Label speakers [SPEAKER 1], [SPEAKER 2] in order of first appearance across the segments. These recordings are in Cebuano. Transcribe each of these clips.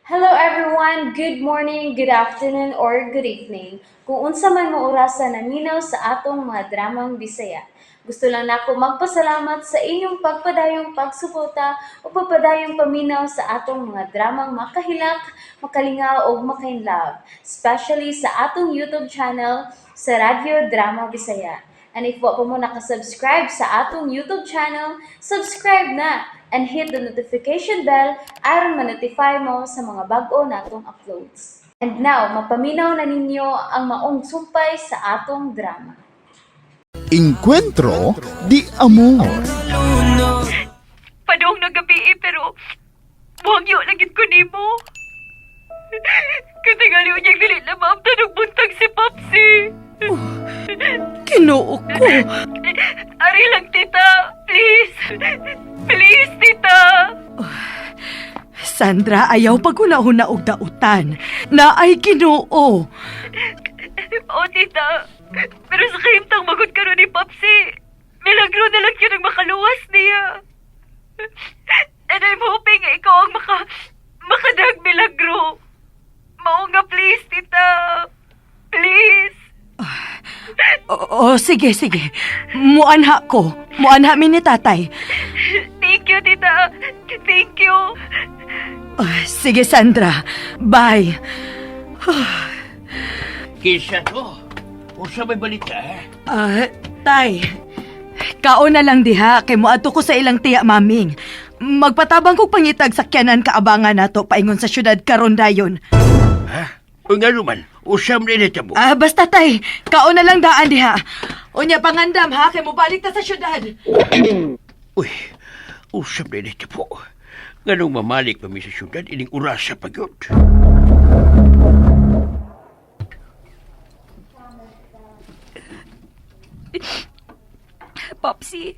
[SPEAKER 1] Hello everyone! Good morning, good afternoon, or good evening. Kung unsa man mo orasa naminaw sa atong mga dramang Bisaya. Gusto lang nako magpasalamat sa inyong pagpadayong pagsuporta o pagpadayong paminaw sa atong mga dramang makahilak, makalingaw ug makainlove, especially sa atong YouTube channel sa Radyo Drama Bisaya. And if wa pa mo nakasubscribe sa atong YouTube channel, subscribe na and hit the notification bell aron ma-notify mo sa mga bag-o natong uploads. And now, mapaminaw na ninyo ang maong sumpay sa atong drama.
[SPEAKER 2] Encuentro de Amor.
[SPEAKER 3] Padong na gabi eh, pero buhangyo lang gid ko nimo. Katingali unyag dili na maamtan og buntag si Popsi.
[SPEAKER 4] Kinoo ko.
[SPEAKER 3] Ari lang, tita. Please. Please, tita.
[SPEAKER 4] Sandra, ayaw paghuna-huna og dautan. Naay Ginoo.
[SPEAKER 3] O, tita. Pero sa kahimtang magod karon ni Popsi, milagro na lang yun ang makaluwas niya. And I'm hoping nga ikaw ang makadag milagro. Mao nga, please, tita. Please.
[SPEAKER 4] Oo, sige, sige. Muanha ko. Muanha mi ni tatay.
[SPEAKER 3] Thank you, tita. Thank you.
[SPEAKER 4] Ah, sige, Sandra. Bye.
[SPEAKER 5] Kinsa to? Unsa may balita, eh?
[SPEAKER 4] Ah, tay. Kaon na lang diha kay moadto ko sa ilang tiya maming. Magpatabang kog pangitag sakyanan kaabangan nato paingon sa syudad karon dayon.
[SPEAKER 5] Ha? O nga naman, usam na ito mo.
[SPEAKER 4] Ah, basta tay, kaon na lang daan diha. Unya pangandam ha kay mobalik ta sa syudad.
[SPEAKER 5] Uy, usam na ito po. Nganong mamalik pa mi sa syudad, ining orasa pa gyud.
[SPEAKER 3] Popsi,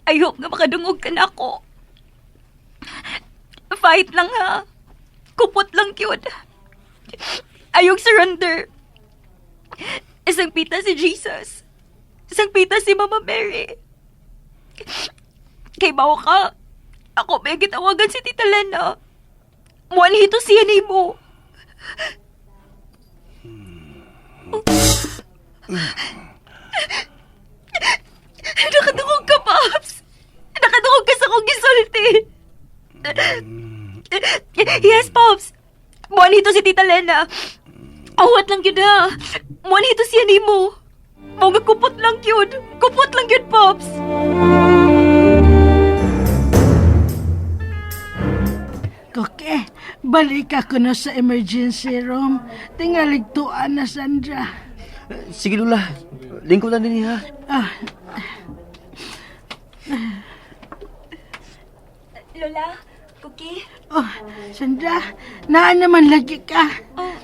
[SPEAKER 3] I hope nga makadungog ka na ako. Fight lang ha. Kupot lang yun. Ayog surrender. Isang pita si Jesus. Isang pita si Mama Mary. Kay bawo ka. Ako may gitawagan si Tita Lena. Muanhito siya nimo. Nakadungog ka, Pops! Nakadungog ka sa kong gisulti! Yes, Pops! Muanhito si Tita Lena. Awat lang yun ha. Muanhito siya nimo. Mga kupot lang yun. Kupot lang yun, Pops!
[SPEAKER 6] Koke, balik ako na sa emergency room. Tingaligtuan na, Sandra.
[SPEAKER 7] Sige, Lola. Lingkod na din ha.
[SPEAKER 6] Ah,
[SPEAKER 3] Lola, Cookie?
[SPEAKER 6] Oh, Sandra, naan naman lagi ka.
[SPEAKER 3] Oh,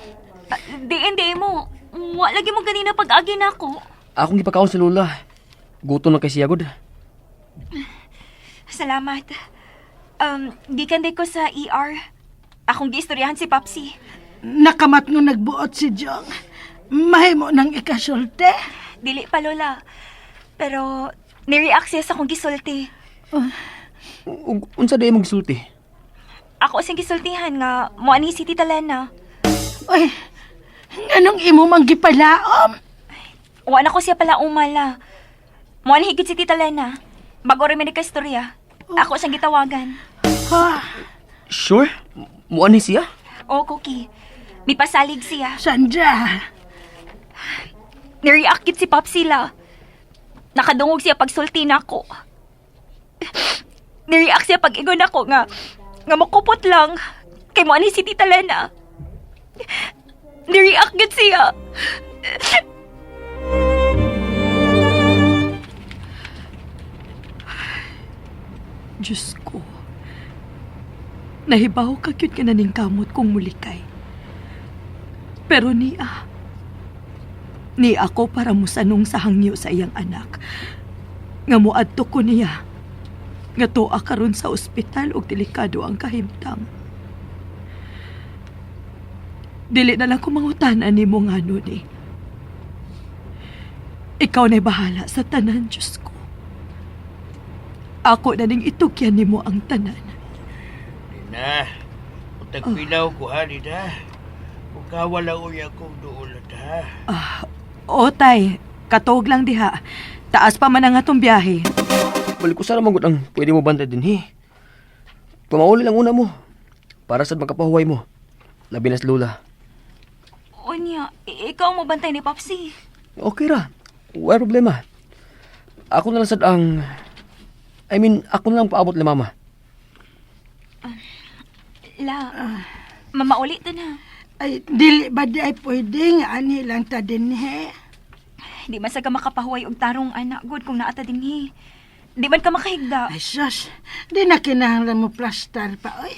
[SPEAKER 3] di, hindi mo. Wa lagi mo ganina pag-agi na ako.
[SPEAKER 7] Akong gipakaon si Lola. Gutom na kay siya, god.
[SPEAKER 3] Salamat. Gikan day ko sa ER. Akong giistoryahan si Popsi.
[SPEAKER 6] Nakamat nga nagbuot si Jong. Mahimo nang ikasulte.
[SPEAKER 3] Dili pa, Lola. Pero, nireact siya sa akong gisulti.
[SPEAKER 7] Ug unsa day imong gisulti?
[SPEAKER 3] Ako siyang gisultihan nga, mo ani si Tita Lena.
[SPEAKER 6] Uy, nganong imo mang gipalaom?
[SPEAKER 3] Wa na ko siya pala umala. Mo ani higit si Tita Lena. Bago rin may nagka-istorya. Ako siyang gitawagan.
[SPEAKER 6] Ah,
[SPEAKER 7] Sure? Muani siya?
[SPEAKER 3] Oh, Cookie. May pasalig siya.
[SPEAKER 6] Sandra,
[SPEAKER 3] Nireact gid si Popsi la. Nakadungog siya pagsulti nako. Nireact siya pag ingon ako nga nga makupot lang kay mo ani si Tita Lena. Nireact gid siya.
[SPEAKER 4] Diyos ko. Nahibaw ka gyud ka na ning kamot kung mulikay. Pero niya, ni ako para musanong sa hangyo sa iyang anak. Nga muadto ko niya. Nga tuwa karon sa ospital og delikado ang kahimtang. Dili na lang ko mangutana nimo ngano ni. Ikaw na'y bahala sa tanan, Diyos ko. Ako na ning itugyan nimo ang tanan.
[SPEAKER 5] Na, Tagpilaw ko ha, Lida. Mukawa lang uya kong duulat ha.
[SPEAKER 4] O, tay. Katog lang diha. Taas pa man ang atong biyahe.
[SPEAKER 7] Balik ko sana manggod ang pwede mo bantay din, he. Pamauli lang una mo. Para sad makapahuway mo. Labi na si Lola.
[SPEAKER 3] Unya, ikaw mo bantay ni Papsi.
[SPEAKER 7] Okay ra. Wala problema. Ako na lang sad ang... I mean, ako na lang paabot ni mama.
[SPEAKER 3] La, mamauli ta na.
[SPEAKER 6] Ay, dili ba di ay pwede nga ani lang ta dinhi?
[SPEAKER 3] Di man sa ka makapahuway og tarong anak gud kung naa ta dinhi. Di man ka makahigda.
[SPEAKER 6] Ay sus, di na kinahanglan mo plastar pa oy.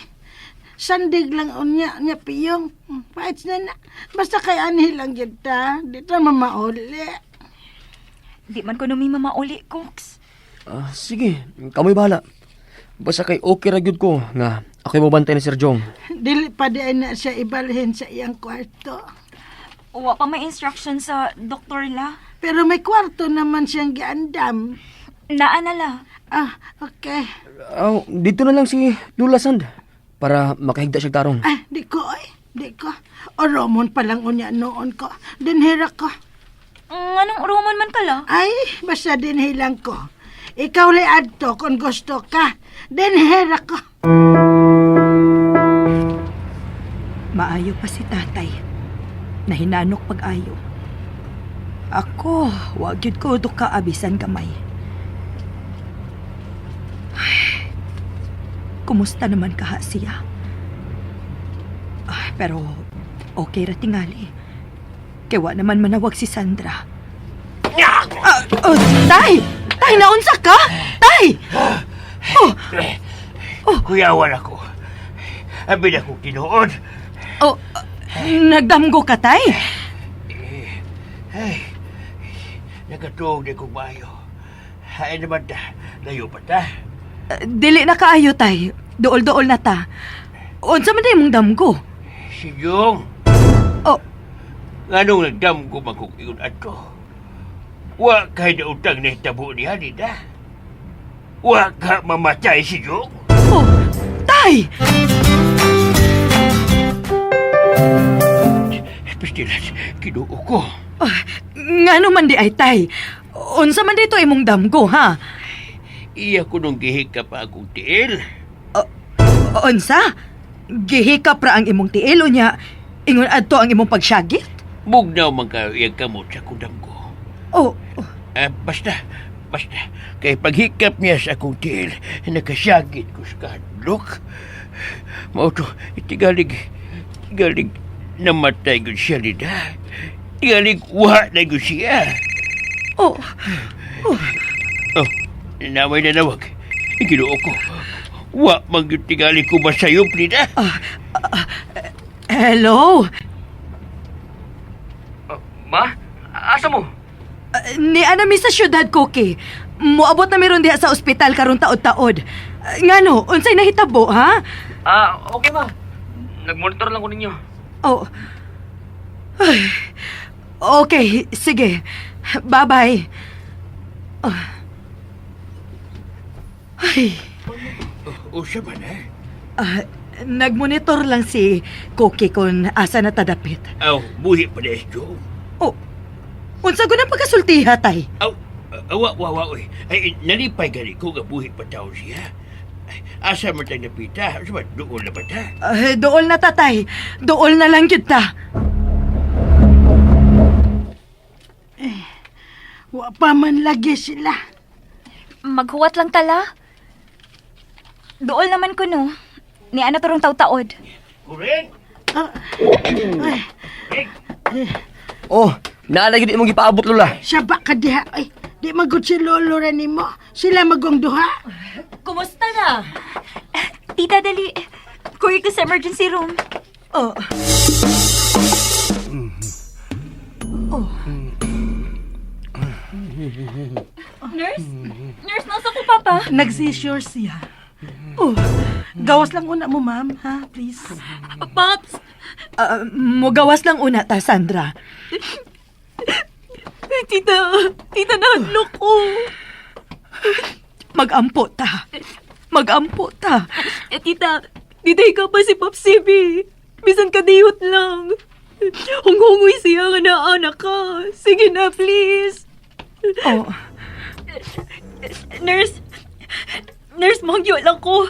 [SPEAKER 6] Sandig lang unya nya piyong. Paits na na. Basta kay anhi lang gyud ta, di ta mamauli.
[SPEAKER 3] Di man ko numi mamauli, Cooks.
[SPEAKER 7] Ah, sige, kamoy bahala. Basta kay okay ra gyud ko nga ako'y mobantay ni Sir Jong.
[SPEAKER 6] Dili pa di ay na siya ibalhin sa iyang kwarto.
[SPEAKER 3] Wa pa may instruction sa doktor la.
[SPEAKER 6] Pero may kwarto naman siyang giandam.
[SPEAKER 3] Naa na la.
[SPEAKER 6] Ah, okay.
[SPEAKER 7] Ah, dito na lang si Lula Sand para makahigda siya tarong.
[SPEAKER 6] Ay, di ko oy. Di ko. Oromon pa lang unya noon ko. Dinhira ko.
[SPEAKER 3] Anong Roman man ka la?
[SPEAKER 6] Ay, basta dinhilang ko. Ikaw lay adto kung gusto ka. Dinhira ko.
[SPEAKER 4] Maayo pa si tatay. Nahinanok pag-ayo. Ako, wag yun ko ka abisan gamay. Ay, kumusta naman kaha siya? Ah, pero okay ra tingali. Kay wa naman manawag si Sandra. Ah, oh, tay! Tay, naunsa ka? Tay! Oh,
[SPEAKER 5] Kuyawan ako. Abi na kong tinuod.
[SPEAKER 4] oh, ah, nagdamgo ka, tay?
[SPEAKER 5] Ay, nakatuog na kong maayo. Ay naman ta, layo pa ta.
[SPEAKER 4] Dili na kaayo, tay. Duol-duol na ta. Unsa man day mong damgo?
[SPEAKER 5] Si Jong,
[SPEAKER 4] Oh,
[SPEAKER 5] nganong nagdam ko magkong iyon ato. Wa kay na utang na hitabo niya, Lida. Wa ka mamatay si Jong.
[SPEAKER 4] oh, tay!
[SPEAKER 5] Pastilan, kinuo ko.
[SPEAKER 4] Oh, ngano man di ay tay? Unsa man dito imong damgo, ha?
[SPEAKER 5] Iya ko nung gihikap akong tiil.
[SPEAKER 4] Unsa? Gihikap ra ang imong tiil unya. Ingon adto ang imong pagsyagit?
[SPEAKER 5] Bugnaw man kayo iyang kamot sa kudam ko.
[SPEAKER 4] Oh, oh,
[SPEAKER 5] Ah, basta, basta. Kay paghikap niya sa akong tiil, nakasyagit ko sa kahadlok. Mao to, tigalig, tigalig, namatay gud siya, Lida. Tigalig, wa na gud siya.
[SPEAKER 4] oh,
[SPEAKER 5] Oh, namay na nawag. Ginoo ko. Wa man gyud tingali ko masayop, Lida.
[SPEAKER 4] hello?
[SPEAKER 7] Ma? Asa mo?
[SPEAKER 4] Ni ana mi sa syudad, Cookie. Moabot na meron diha sa ospital karon taod-taod. Ngano, unsay nahitabo, ha?
[SPEAKER 7] Ah, okay ma. Nagmonitor lang ko ninyo.
[SPEAKER 4] Oh. Ay. Okay, sige. Bye-bye. Ah. Ay,
[SPEAKER 5] O siya man, eh?
[SPEAKER 4] ah, nagmonitor lang si Cookie kung asa na tadapit.
[SPEAKER 5] Aw, buhi pa na Joe.
[SPEAKER 4] Oh, unsa ko na pagkasultiha, tay?
[SPEAKER 5] Aw, awa, wa, wa, oy. Ay, nalipay gani ko nga buhi pa taon siya. Ay, asa man tayo napita? Asa man, doon na ba ta?
[SPEAKER 4] Ah, dool na tatay. Dool na lang kita.
[SPEAKER 6] Wa pa man lagi sila.
[SPEAKER 3] Maghuwat lang tala. Dool naman ko no. Ni ana torong taw-taod.
[SPEAKER 5] Kuring!
[SPEAKER 6] Ah, ay,
[SPEAKER 7] Oh, naalay gyud imong gipaabot Lola.
[SPEAKER 6] saba ka diha. Ay, di magod si lolo ra nimo. Sila magong duha.
[SPEAKER 4] Kumusta na?
[SPEAKER 3] Tita, dali. Courier ko sa emergency room.
[SPEAKER 4] Oh.
[SPEAKER 3] Nurse? Nurse, nasa ko papa.
[SPEAKER 6] Nag-seizure siya. Oh, gawas lang una mo, ma'am, ha? Please.
[SPEAKER 3] Pops!
[SPEAKER 4] Ah, mugawas lang una ta, Sandra.
[SPEAKER 3] Tita, tita, nahadlok ko.
[SPEAKER 4] Magampo ta. Magampo ta.
[SPEAKER 3] Eh, tita, Di ka pa si Popsi, bi. Bisan kadiyot lang. Hunghungoy siya nga naa na ka. Sige na, please.
[SPEAKER 4] Oh,
[SPEAKER 3] Nurse, nurse, manghangyo lang ko.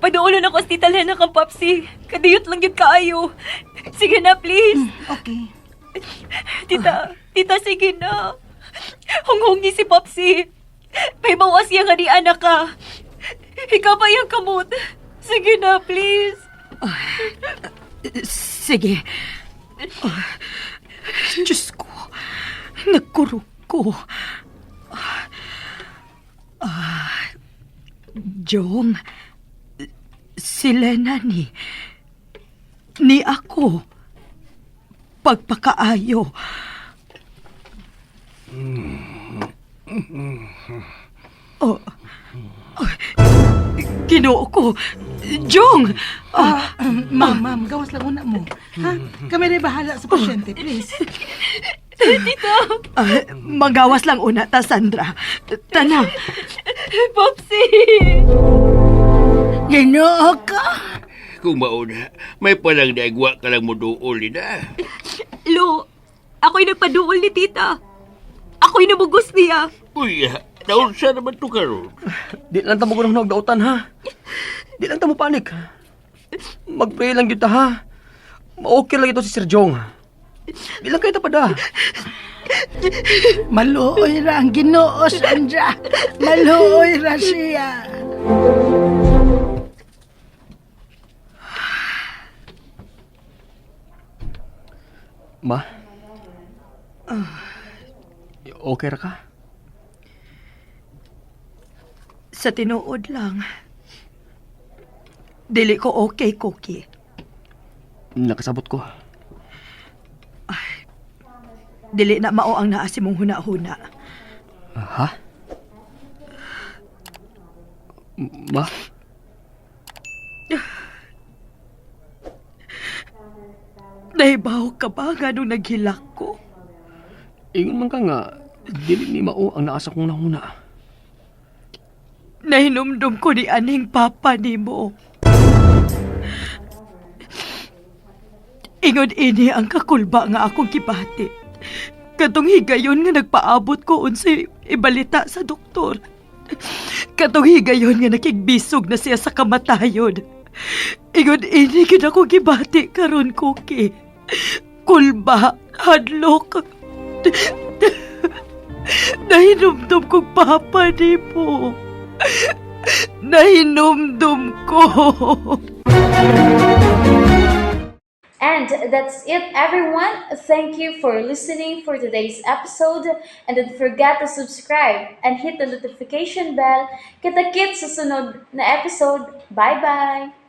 [SPEAKER 3] Paduolon ako sa Tita Lena kang Popsi. Kadiyot lang yun kaayo. Sige na, please.
[SPEAKER 6] Okay.
[SPEAKER 3] Tita, tita, sige na. Hunghungi si Popsi. May bawas siya nga ni anak ka. Ikaw pa yung kamot. Sige na, please.
[SPEAKER 4] Sige. Oh, Diyos ko. Nagkurog ko. Ah, Jong, si Lena ni ako. Pagpakaayo. Oh, oh, Ginoo ko. Jong!
[SPEAKER 6] Ah, ma'am, ma'am, gawas lang una mo. Ha? Kami rin bahala sa pasyente, please.
[SPEAKER 4] Ah, magawas lang una ta, Sandra. Tana.
[SPEAKER 3] Popsi!
[SPEAKER 6] Ginoo ko.
[SPEAKER 5] Kung mauna, may palang naigwa ka lang mo duol na.
[SPEAKER 3] Lo, ako'y nagpaduol ni tita. Ako'y namugos niya.
[SPEAKER 5] Uy, taon sa naman to karon.
[SPEAKER 7] Di lang ta mo gunong dautan ha. Di lang ta mo panik. Mag-pray lang gyud ta ha. Okay lang ito si Sir Jong. Di lang kayo tapada.
[SPEAKER 6] Maluoy ra ang Ginoo, Sandra. Maluoy ra siya.
[SPEAKER 7] Ma? Okay ra ka?
[SPEAKER 4] Sa tinuod lang. Dili ko okay, Cookie.
[SPEAKER 7] Nakasabot ko.
[SPEAKER 4] Dili na mao ang naa sa imong huna-huna.
[SPEAKER 7] Ha? Ma?
[SPEAKER 4] Nahibaw ka ba nga nung naghilak ko?
[SPEAKER 7] Ingon man ka nga, dili ni mao ang naa sa akong nahuna.
[SPEAKER 4] Nahinumdum ko ni aning papa nimo. Ingon ini ang kakulba nga akong gibati. Katong higayon nga nagpaabot ko unsay ibalita sa doktor. Katong higayon nga nakigbisog na siya sa kamatayon. Ingon ini gid ako gibati karon, Cookie. Kulba, hadlok. Nahinumdum kong papa nimo. Nahinumdum ko.
[SPEAKER 1] And that's it, everyone. Thank you for listening for today's episode. And don't forget to subscribe and hit the notification bell. Kita-kits sa sunod na episode. Bye-bye!